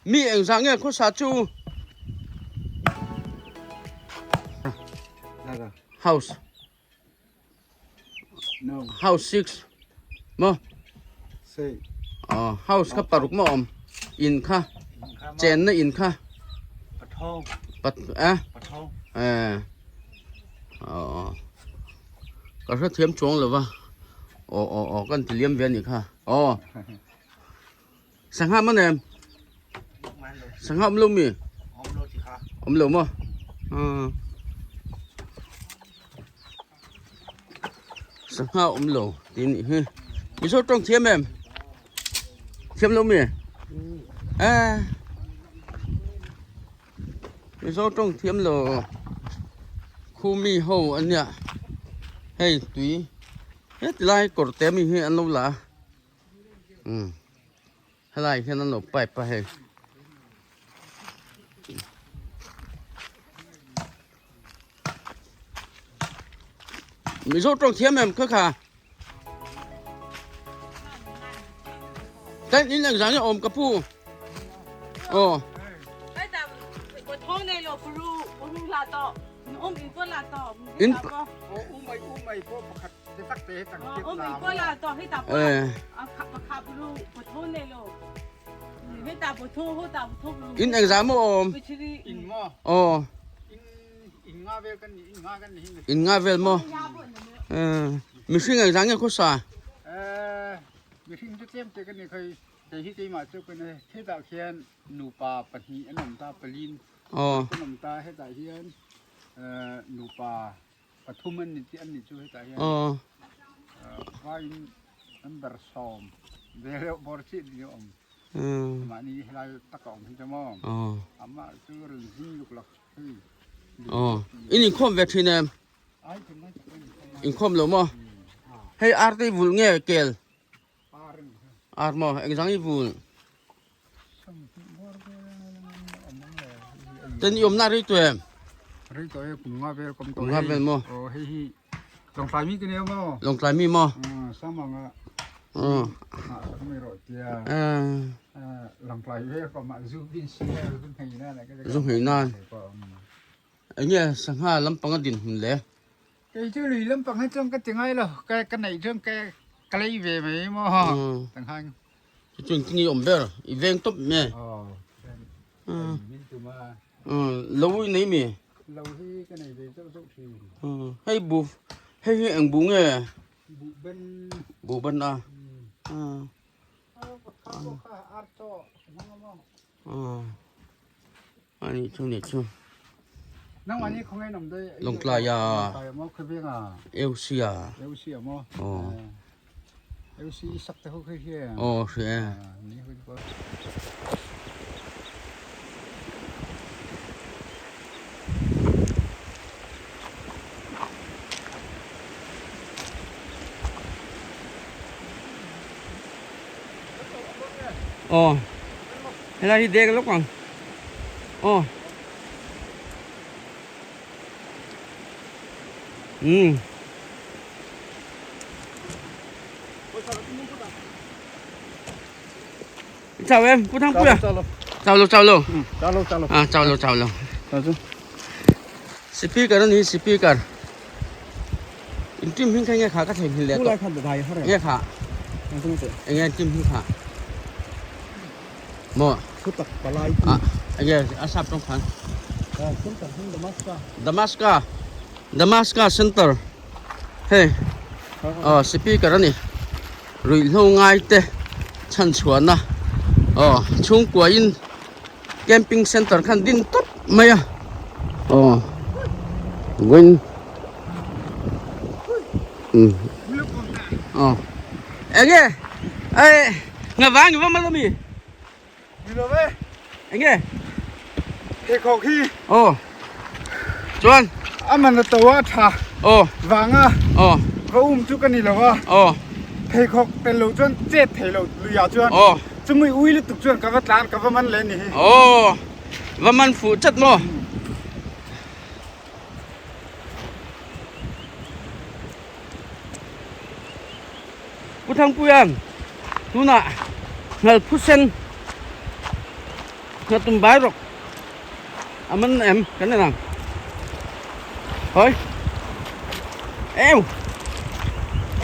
Mi engzah nge khawsa chu? House. House 6 mo. House kha paruk maw awm in kha chenna in kha pat a aw ka hrethiam chuang lo va aw aw aw kan ti liam ve a nih kha aw sangha man em sangha awm lo mi awm lo maw Sangha awm lo tih nih hi Mizo tawng thiam em thiam lo mi a Mizo tawng thiam lo khu mi ho an nia hei tui heti lai kawr te mi hi an lo la a umm helai hian an lo pipe a hei. Mizo tawng thiam em kha kha Kan in ang zang awm ka pu Aw In In engzah maw awm? Aw. In nga vel maw? Mihring engzah nge khawsa? Mihring chu tlem te ka ni khai kei hi keimah chu ka ni hetah khian nupa pahnih an awm ta palin an awm ta hetah hian nupa pathum an ni tih an ni chu hetah hian vain number sawm ve reuh bawr chiah ni a awm mahni helai taka awm hi chu maw amah chu rawn zing luk lak hei in inkhawm ve thin em inkhawm lo maw hei ar te i vulh nge kel ar maw engzang i vulh Ten i awmna rei tawh em? Rei tawh e, kum nga vel kawm tawh. Kum nga vel maw? Aw hei hi Lawngtlai mi ka nia maw? Lawngtlai mi maw? Samanga sak mai rawh tia. Lawngtlai vel kawm ah zu bin si a zu nghei nan. Zu nghei nan. Enge sangha lampang a din hun le? Kei chu lui lampang hi chuan ka ti ngai lo, ka neih chuan ka lei ve mai maw? Tanghan. Chuan tinge awm ber i veng tawp me. Lo i nei mi? Lo hi ka nei ve zauh zauh thin. Hei bu hei hi eng bu nge? Bu ban. Bu ban a. Ani chu ni chu. Nang ani khongai nam dei. Lawngtlai a. Lawngtlai mo khawveng a. Eusi a. Eusi a mo. Aw. Eusi i sak te ho khi hria. Aw hria. Ni hui ko. Aw helai hi dek lawk ang aw umm chào em cô thăng puia chào lo chào lo chào lo chào lo à chào lo chào lo speaker ani speaker in team hming kha nge kha ka theihnghilh leh tawh nge kha enge team hming kha maw ah enge a sap tawng khan Damaska Damaska center hei aw speaker ani ruihhlo ngai te chhan chhuahna aw chhungkua in camping center khan din tawp mai a aw vawiin umm aw enge eh nga vang i va mal ami enge pheikhawk hi aw chuan a man a to a tha aw vanga aw va um chu ka ni lo a aw pheikhawk tel lo chuan chet thei lo luiah chuan aw Chumi ui lutuk chuan ka va tlan ka va man leh ni hi. Aw, va man fuh chat maw? Pu Thangpuia'n tunah Ngalphusen. Nghatum bai rawk a man em kan en ang hawi eu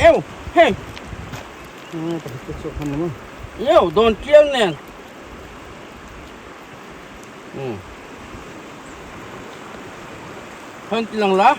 eu hei eu dawn tial nen um hawn ti lang la.